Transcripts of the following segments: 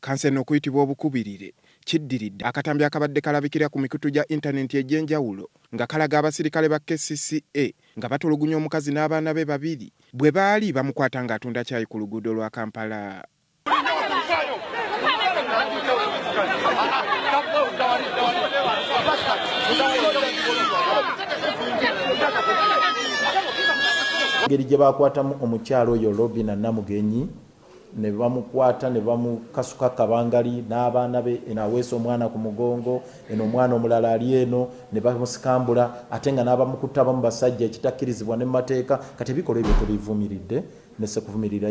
Kanso eno okuyitibwa obukubirire kiddiridde akatambi akabadde kalabikira ku mikutu gya intanenti egy'enjawulo nga kalaga abasirikale ba KCCA nga batulugunya omukazi n'abaana be babiri bwe baali bamukwata ng'atunda caayi ku luguudo lwa Kampala. Engeri gye bakwatamu omukyalo oyo Robina Namugenyi ne bamukwata ne bamukasuka kabangali n'abaana be, eno aweesa omwana ku mugongo, eno omwana omulala ali eno, ne bamusikambula, ate nga n'abamukutta abamu basajja, ekitakkirizibwa ne mu mateeka. Kati ebikolwa ebyo tubivumiridde ne sekuvumirira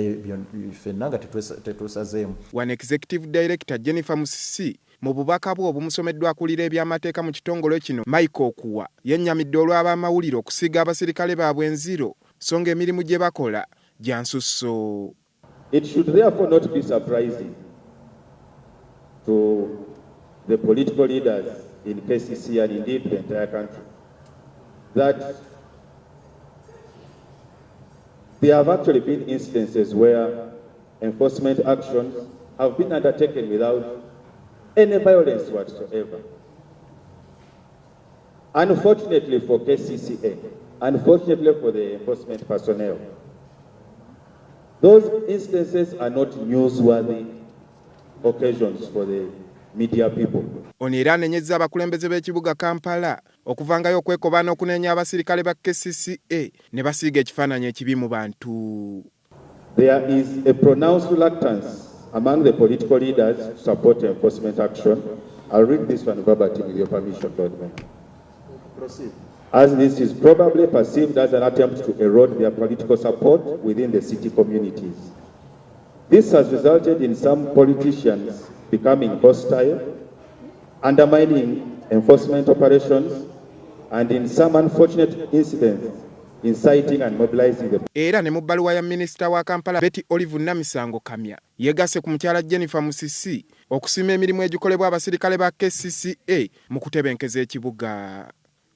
ffenna nga tetusazeemu. Wano Executive Director Jennifer Musisi mu bubaka bwe obumusomeddwa akulira eby'amateeka mu kitongole kino Michael Okuwa yennyamidde olw'abamawulire okusiiga abasirikale baabwe enziro so ng'emirimu gye bakola gya nsusso. It should therefore not be surprising to the political leaders in KCC and indeed the entire country that there have actually been instances where enforcement actions have been undertaken without any violence whatsoever. Unfortunately for KCCA, unfortunately for the enforcement personnel, those instances are not newsworthy occasions for the media people. Ono era anenyezza abakulembeze b'ekibuga Kampala okuvangayo okwekobaana okunenya abasirikale ba KCCA ne basiiga ekifaananyi ekibi mu bantu. There is a pronounced reluctance among the political leaders to support enforcement action. I'll read this one verbatim with your permission, Lord Mayor. Proceed. As this is probably perceived as an attempt to erode their political support within the city communities. This has resulted in some politicians becoming hostile, undermining enforcement operations, and in some unfortunate incidents, inciting and mobilizing the Era ne mu bbaluwa ya minisita wa Kampala Betty Olive Namisango Kamya yeegasse ku mukyala Jennifer Musisi okusiima emirimu egikolebwa abasirikale ba KCCA mu kutebenkeza ekibuga.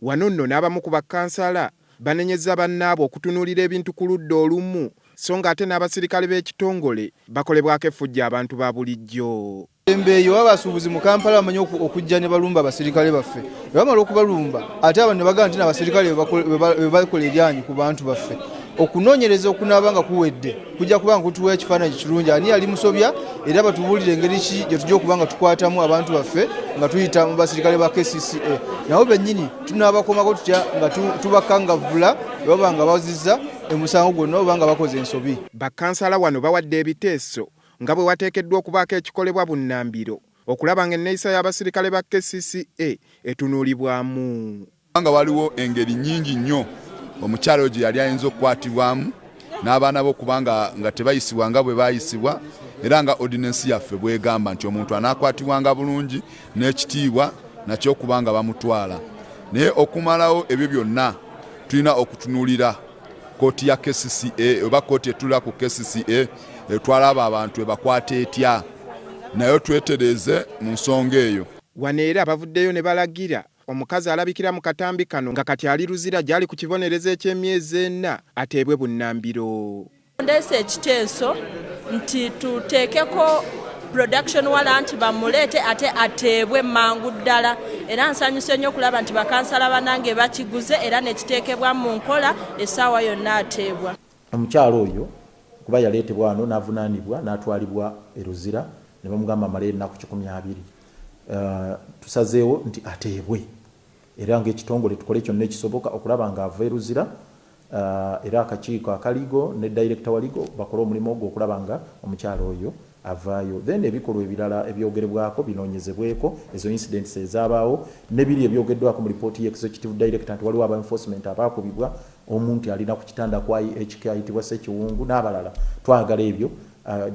Wano nno n'abamu ku bakkansala banenyezza bannaabwe okutunuulira ebintu ku ludda olumu so ng'ate n'abasirikale b'ekitongole bakolebwako effujjo abantu ba bulijjo. Embeeyo abasuubuzi mu Kampala bamanyi okujja ne balumba abasirikale baffe. Bwe bamala okubalumba ate abantu ne bagamba nti n'abasirikale be bakola eryanyi ku bantu baffe. Okunoonyereza okunaaba nga kuwedde kujja kuba nga kutuwa ekifaananyi kirungi ani yali musobya, era batubuulire engeri ki gye tujja okuba nga tukwatamu abantu baffe nga tuyita mu basirikale ba KCCA. Nabo bennyini tunaabakomako tutya nga tubakangavvula bwe baba nga bazizza omusango gwonna oba nga bakoze ensobi. Bakkansala wano bawadde ebiteeso nga bwe wateekeddwa okubaako ekikolebwa bunnambiro okulaba ng'enneeyisa y'abasirikale ba KCCA etunuulibwamu. Nga waliwo engeri nnyingi nnyo omukyala oyo gye yali ayinza okukwatibwamu n'abaana bo kubanga nga tebayisibwa nga bwe baayisibwa, era nga ordinance yaffe bw'egamba nti omuntu anaakwatibwanga bulungi n'ekitiibwa nakyo okubanga bamutwala. Naye okumalawo ebyo byonna tulina okutunuulira kkooti ya KCCA oba kkooti etuula ku KCCA etwala abo abantu ebakwata etya, nayo twetereeze mu nsonga eyo. Wano era bavuddeyo ne balagira omukazi alabikira mu katambi kano nga kati ali Luzira gy'ali ku kibonerezo eky'emyezi 4 ateebwe bunnambiro. Ndeese ekiteeso nti tuteekeko production warrant bamuleete ate ateebwe mangu ddala, era nsanyuse nnyo okulaba nti bakansala bannange bakiguze era nekiteekebwa mu nkola essaawa yonna ateebwa. Omukyalo oyo kuba yaleetebwa wano n'avunaanibwa n'atwalibwa e Luzira ne bamugamba amale ennaku 120. Tusazeewo nti ateebwe era ng'ekitongole tukole kyonna ekisoboka okulaba ng'ava e Luzira, era akakiiko akaligo ne director wa ligo bakole omulimu ogwo okulaba nga omukyalo oyo avaayo. Then ebikolwa ebirala ebyogerebwako binoonyezebweko, ezo incidents ezaabaawo ne biri ebyogeddwako mu lipooti ye executive director nti waliwo aba enforcement abaakubibwa, omuntu alina ku kitanda kwa IHK ayitibwa Ssekiwungu n'abalala. Twagala ebyo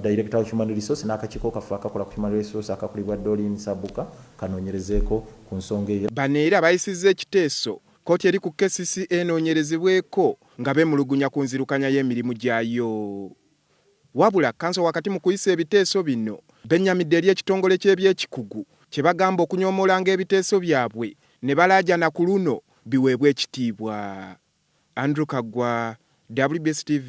director wa human resource n'akakiiko kaffe akakola ku human resource akakulibwa Doreen Sabuka kanoonyerezeeko ku nsonga eyo. Bano era bayisizza ekiteeso kkooti eri ku KCCA enoonyerezebweko nga beemulugunya ku nzirukanya y'emirimu gyayo. Wabula kkanso wakati mu kuyisa ebiteeso bino bennyamidde eri ekitongole ky'ebyekikugu kye bagamba okunyoomolanga ebiteeso byabwe ne balaajana ku luno biweebwe ekitiibwa. Andrew Kaggwa, WBS TV.